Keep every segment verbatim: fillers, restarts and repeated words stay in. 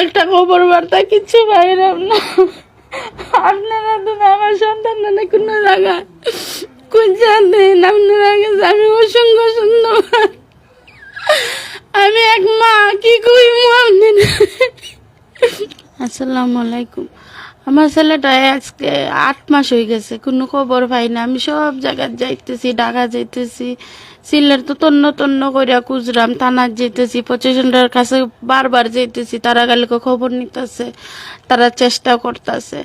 একটা খবর বার্তা কিচ্ছু পাইলাম না। আপনারা তো আমার সন্তান মানে কোনো জায়গা খুঁজে দেন, আপনারা গেছে আমি অসংখ্য ধন্যবাদ। আমি এক মা, কি কইমু আপনারা? আসসালামু আলাইকুম। আমার ছেলেটা আজকে আট মাস হয়ে গেছে, কোনো খবর পাই না। আমি সব জায়গায় যাইতেছি, ঢাকা যাইতেছি, সিলেট তো তন্ন তন্ন করিয়া খুঁজলাম, থানায় যাইতেছি, প্রশাসনটার কাছে বারবার যাইতেছি, তারা খালি খবর নিতেছে, তারা চেষ্টা করতেছে।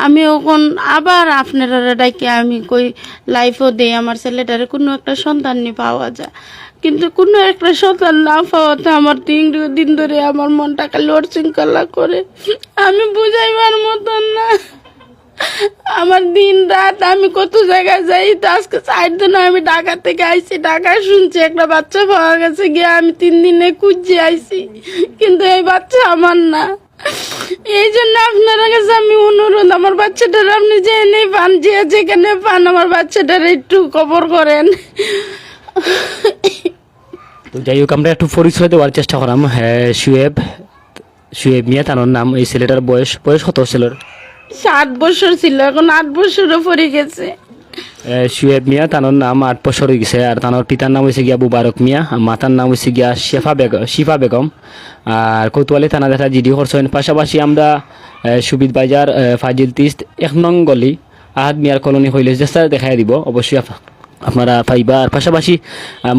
আমি এখন আবার আপনারা ডাকি আমি কই লাইভও দেই, আমার ছেলেটারে কোনো একটা সন্ধান নি পাওয়া যায়, কিন্তু কোনো একটা সন্ধান না পাওয়াতে আমার তিন দিন ধরে আমার মনটা খালি অশৃঙ্খলা করে, আমি বুঝাইবার মতন না। আমার দিন রাত আমি কত জায়গায় যাই, তো আজকে চার দিন আমি ঢাকা থেকে আইছি, ঢাকায় শুনছি একটা বাচ্চা পাওয়া গেছে, গিয়া আমি তিন দিনে খুঁজে আইছি, কিন্তু এই বাচ্চা আমার না। এই জন্য আপনার কাছে আমি অনুরোধ, আমার বাচ্চাটার আপনি যেখানে পান, যে যেখানে পান, আমার বাচ্চাটার একটু খবর করেন। তো যাই হোক, আমরা একটু পরিচয় দেওয়ার চেষ্টা করাম। হ্যাঁ, শুয়েব, শুয়েব মিয়া তানোর নাম। এই ছেলেটার বয়স, বয়স কত ছিল? সাত বছর ছিল, এখন আট বছরও পড়ে গেছে। এ, শুয়েব মিয়া তানোর নাম, আট বছর হয়ে গেছে। আর তানোর পিতার নাম হয়েছে গিয়া মুবারক মিয়া, আর মাতার নাম হয়েছে গিয়া শেফা বেগম, শিফা বেগম। আর কোতোয়ালি থানা দেখা জিডি করছেন। পাশাপাশি আমরা এ, সুবিধ বাজার, এ, ফাজিল তিস্ত, এক নং গলি, আহাদ মিয়ার কলোনি হইলে চেষ্টা দেখাই দিব, অবশ্যই আপ- আপনারা পাইবা। আর পাশাপাশি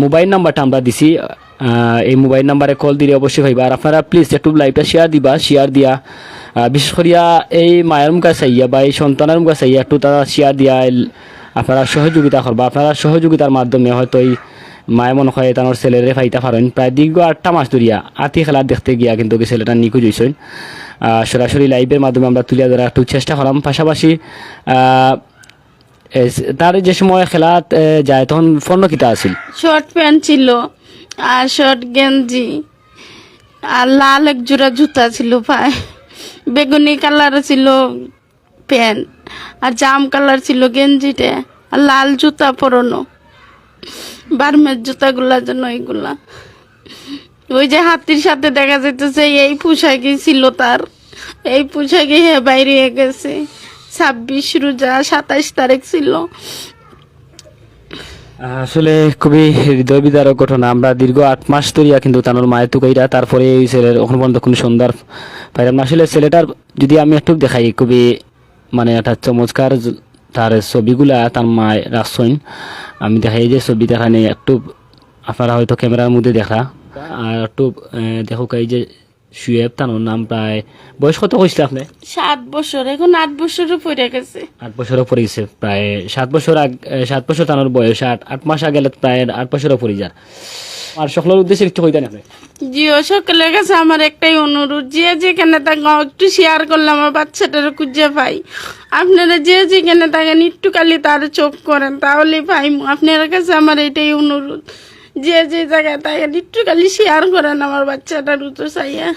মোবাইল নাম্বারটা আমরা দিছি, আহ, এই মোবাইল নাম্বারে কল দিলে অবশ্যই পাইবা। আর আপনারা প্লিজ একটু লাইভটা শেয়ার দিবা, শেয়ার দিয়া আহ, বিশেষ করিয়া এই মায়ের মুখা চাইয়া বা এই সন্তানের মুখা চাইয়া একটু তারা শেয়ার দিয়া এই আপনারা সহযোগিতা করবা। আপনারা সহযোগিতার মাধ্যমে হয়তো এই মায়ে মনে হয় তানোর ছেলেরে পাইতা পারেন। প্রায় দীর্ঘ আটটা মাস ধরিয়া আতি খেলা দেখতে গিয়া কিন্তু কি ছেলেটা নিখোঁজ হইছেন। আহ, সরাসরি লাইভের মাধ্যমে আমরা তুলিয়া ধরার একটু চেষ্টা করলাম। পাশাপাশি আহ, এ, তার যে সময় খেলাত এ, যায় তখন পণ্য কিতা আছিল? শর্ট প্যান্ট ছিল, আর শর্ট গেঞ্জি, আর লাল এক জোড়া জুতা ছিল পায়, বেগুনি কালার ছিল প্যান্ট, আর জাম কালার ছিল গেঞ্জিটা, আর লাল জুতা পরানো, বার্মের জুতাগুলা যেন এইগুলা। ওই যে হাতির সাথে দেখা যাইতেছে এই পোশাকই ছিল তার, এই পোশাকে হে বাইরে গেছে। ছাব্বিশ রোজা সাতাইশ তারিখ ছিল। আসলে খুবই হৃদয় বিদারক ঘটনা। আমরা দীর্ঘ আট মাস ধরিয়া কিন্তু তানোর মায়ের তুকাইরা, তারপরে এই ছেলের এখন পর্যন্ত কোনো সন্ধান পাইলাম না। আসলে ছেলেটার যদি আমি একটু দেখাই, খুবই মানে একটা চমৎকার জ-, তার ছবিগুলা তার মায় রাখছইন। আমি দেখাই যে ছবি দেখানি একটু আপনারা হয়তো ক্যামেরার মধ্যে দেখা, আর একটু এ, দেখো এই যে শুয়েব তানোর নাম। প্রায় বয়স কত কইছিল আপনি? সাত বছর, এখন আট বছরও পড়ে গেছে। আট বছরও পড়ে গেছে, প্রায় সাত বছর আগ এ, সাত বছর তানোর বয়স, আট আট মাস আগে প্রায় আট বছরও পড়ে যার। আর সকলের উদ্দেশ্যে কিছু কইতেন আপনি? জি, ও সকলের কাছে আমার একটাই অনুরোধ, যে যেখানে থাকেন একটু শেয়ার করলে আমার বাচ্চাটারে খুঁজে পাই। আপনারা যে যেখানে থাকেন একটু খালি তার চোখ করেন, তাহলেই পাইমু। আপনার কাছে আমার এটাই অনুরোধ, যে যে জায়গায় থাকেন একটু খালি শেয়ার করেন আমার বাচ্চাটার উত্তর চাইয়া।